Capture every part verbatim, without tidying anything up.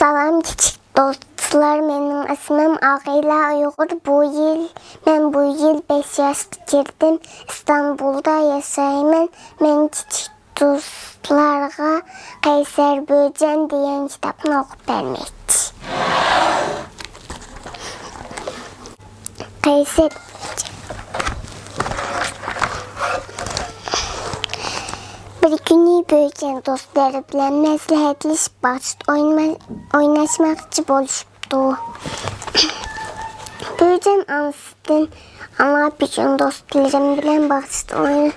سالام كىچىك دوستلار، مېنىڭ ئىسمىم ئاغىلە ئۇيغۇر. بۇ يىل، مەن بۇ يىل بەش ياشقا كىردىم. ئىستانبۇلدا ياشايمەن. مەن كىچىك دوستلارغا قەيسەر بۆجەن دېگەن كىتابنى ئوقۇپ بەرمەكچى. قەيسەر. بىر كۈنى بۆجەن دوستلىرى بىلەن مەسلىھەتلىشىپ باغچىدا ئوينىما-، ئويناشماقچى بولۇشۇپتۇ. بۆجەن ئانىسىدىن: «ئانا، بۈگۈن دوستلىرىم بىلەن باغچىدا ئوينا-،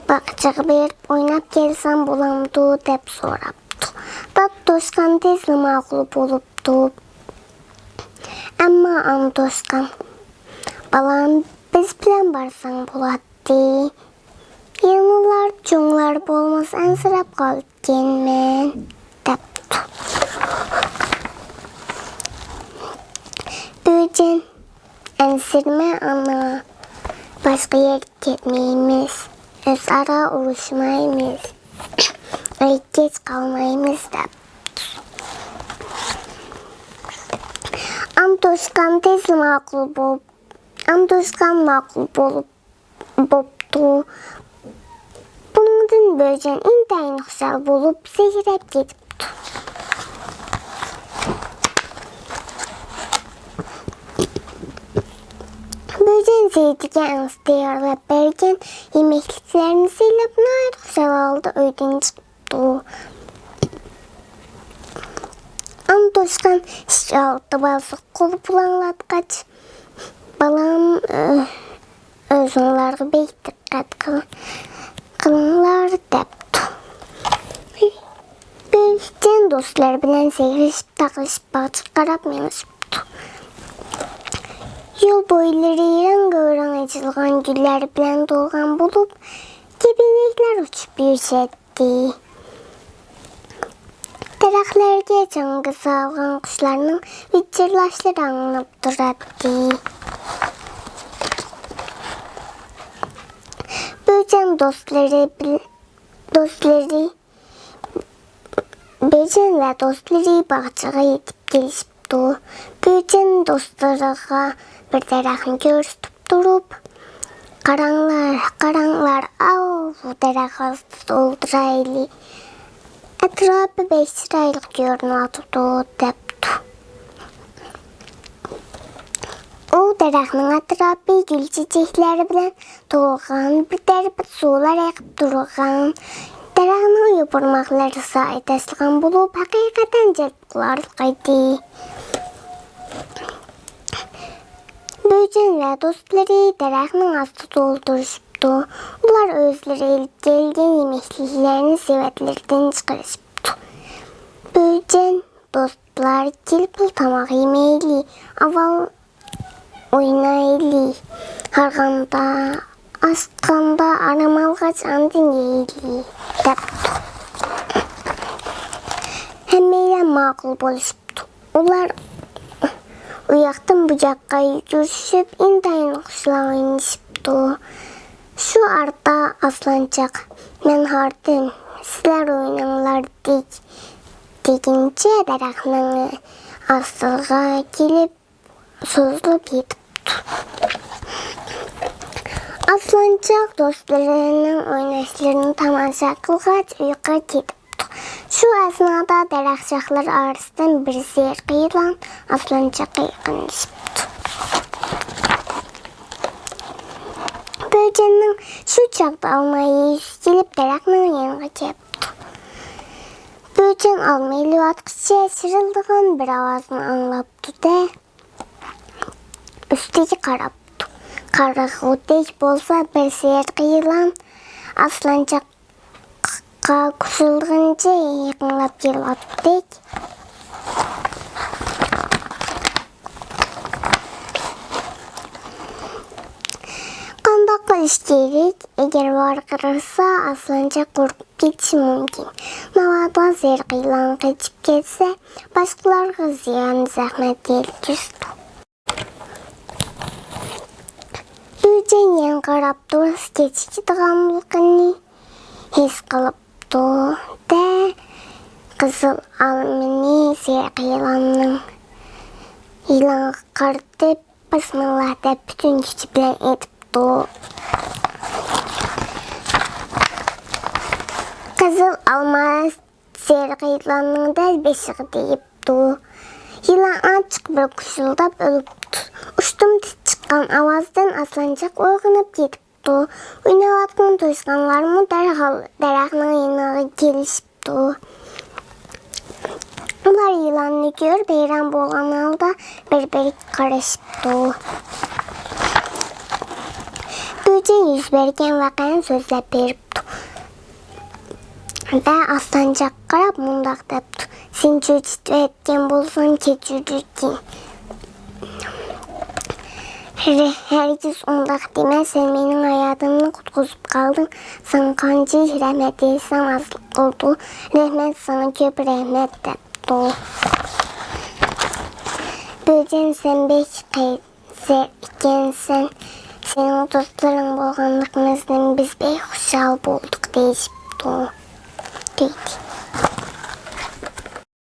باغچىغا بېرىپ ئويناپ كەلسەم بولامدۇ؟» دەپ سوراپتۇ. دادا توشقان تېزلا ماقۇل بولۇپتۇ. ئەمما ئانا توشقان: «بالام، بىز بىلەن بارساڭ بولاتتى. يېڭىلار، چوڭلار بولمىسا ئەنسىرەپ قالىدىكەنمەن» دەپتۇ. بۆجەن: «ئەنسىرىمە ئانا، باشقا يەرگە كەتمەيمىز، ئۆزئارا ئۇرۇشمايمىز، ئۆيگە كەچ قالمايمىز» دەپتۇ. ئانا توشقان تېزلا ماقۇل بولۇپ، ئانا توشقان ماقۇل بولۇپ، بوپتۇ. بۇنىڭدىن بۆجەن ئىنتايىن خۇشال بولۇپ، سەكرەپ كېتىپتۇ. بۆجەن سېيىتىگە ئانىسى تەييارلاپ بەرگەن يېمەكلىكلەرنى سېلىپ، ناھايىتى خۇشال ھالدا ئۆيدىن چىقىپتۇ. ئانا توشقان ئىشىك ئالدىدا بالىسىغا قول پۇلاڭلاتقاچ: «بالام، ئۆ-، ئۆزۈڭلارغا بەك دىققەت قىل-، قىلىڭلار» دەپتۇ. بۆجەن دوستلىرى بىلەن سەكرىشىپ، تاقلىشىپ باغچىغا قاراپ مېڭىشىپتۇ. يول بويلىرى رەڭگارەڭ ئېچىلغان گۈللەر بىلەن تولغان بولۇپ، كېپىنەكلەر ئۇچۇپ يۈرۈشەتتى. دەرەخلەرگە چاڭگا سالغان قۇشلارنىڭ ۋىچىرلاشلىرى ئاڭلىنىپ تۇراتتى. بۆجەن دوستلىرى بىل-، دوستلىرى، بۆجەن ۋە دوستلىرى باغچىغا يېتىپ كېلىشىپتۇ. بۆجەن دوستلىرىغا بىر دەرەخنى كۆرسىتىپ تۇرۇپ: «قاراڭلار، قاراڭلار، ئاۋۇ دەرەخ ئاستىدا ئولتۇرايلى. ئەتراپى بەك چىرايلىق كۆرۈنۈۋاتىدۇ» دەپتۇ. ئۇ دەرەخنىڭ ئەتراپى گۈل چېچەكلەر بىلەن تولغان، بىر تەرىپىدە سۇلار ئېقىپ تۇرغان. دەرەخنىڭ يوپۇرماقلىرى سايە تاشلىغان بولۇپ، ھەقىقەتەن جەلپ قىلارلىق ئىدى. بۆجەن ۋە دوستلىرى دەرەخنىڭ ئاستىدا ئولتۇرۇشۇپتۇ. ئۇلار ئۆزلىرى ئېلىپ كەلگەن يېمەكلىكلەرنى سېۋەتلىرىدىن چىقىرىشىپتۇ. بۆجەن: «دوستلار، كېلىپلا تاماق يېمەيلى، ئاۋۋال ئوينايلى. ھارغاندا، ئاچقاندا ئارام ئالغاچ ئاندىن يەيلى» دەپتۇ. ھەممەيلەن ماقۇل بولۇشۇپتۇ. ئۇلار ئۇ ياقتىن بۇ ياققا يۈگۈرۈشۈپ، ئىنتايىن خۇشال ئوينىشىپتۇ. شۇ ئارىدا ئاسلانچاق: «مەن ھاردىم، سىلەر ئويناڭلار» دېگ-، دېگىنىچە دەرەخنىڭ ئاستىغا كېلىپ سوزۇلۇپ يېتىپتۇ. ئاسلانچاق دوستلىرىنىڭ ئويناشلىرىنى تاماشا قىلغاچ ئۇيقۇغا كېتىپتۇ. شۇ ئەسنادا دەرەخ شاخلىرى ئارىسىدىن بىر سېرىق يىلان ئاسلانچاققا يېقىنلىشىپتۇ. بۆجەننىڭ شۇ چاغدا ئالما يېيىشى كېلىپ دەرەخنىڭ يېنىغا كەپتۇ. بۆجەن ئالما ئېلىۋاتقۇچە شىرىلدىغان بىر ئاۋازنى ئاڭلاپتۇ-دە، ئۈستىگە قاراپتۇ. قارىغۇدەك بولسا بىر سېرىق يىلان ئاسلانچاققا قوشۇلغىنىچە يېقىنلاپ كېلىۋاتقۇدەك. قانداق قىلىش كېرەك؟ ئەگەر ۋارقىرىسا ئاسلانچاق قورقۇپ كېتىشى مۇمكىن. ناۋادا سېرىق يىلان قېچىپ كەتسە، باشقىلارغا زىيان، زەخمەت يەتكۈزىدۇ. بۆجەن يەنە قاراپ تۇرسا كېچىكىدىغانلىقىنى ھېس قىلىپتۇ-دە، قىزىل ئالمىنى سېرىق يىلاننىڭ يىلانغا قارىتىپ، بىسمىللا دەپ پۈتۈن كۈچى بىلەن ئېتىپتۇ. قىزىل ئالما سېرىق يىلاننىڭ دەل بېشىغا تېگىپتۇ. يىلان ئاچچىق بىر گۇژۇلداپ ئۆلۈپتۇ. ئۇشتۇمتۇت چىققان ئاۋازدىن ئاسلانچاق ئويغىنىپ كېتىپتۇ. ئويناۋاتقان توشقانلارمۇ دەرھال دەرەخنىڭ يېنىغا كېلىشىپتۇ. ئۇلار يىلاننى كۆرۈپ ھەيران بولغان ھالدا بىر-بىرىگە قارىشىپتۇ. بۆجەن يۈز بەرگەن ۋەقەنى سۆزلەپ بېرىپتۇ. ۋە ئاسلانچاققا قاراپ مۇنداق دەپتۇ: «سېنى چۆچۈتۈۋەتكەن بولسام كەچۈرگىن. ھەرگىز ئۇنداق دېمە، سەن مېنىڭ ھاياتىمنى قۇتقۇزۇپ قالدىڭ. ساڭا قانچىلىك رەھمەت ئېيتسام ئاز بولىدۇ. رەھمەت ساڭا، كۆپ رەھمەت» دەپتۇ. بۆجەن، سەن بەك قەيسەر ئىكەنسەن. سېنىڭ دوستلىرىڭ بولغانلىقىمىزدىن بىز بەك خۇشال بولدۇق دېيىشىپتۇ. دېدى.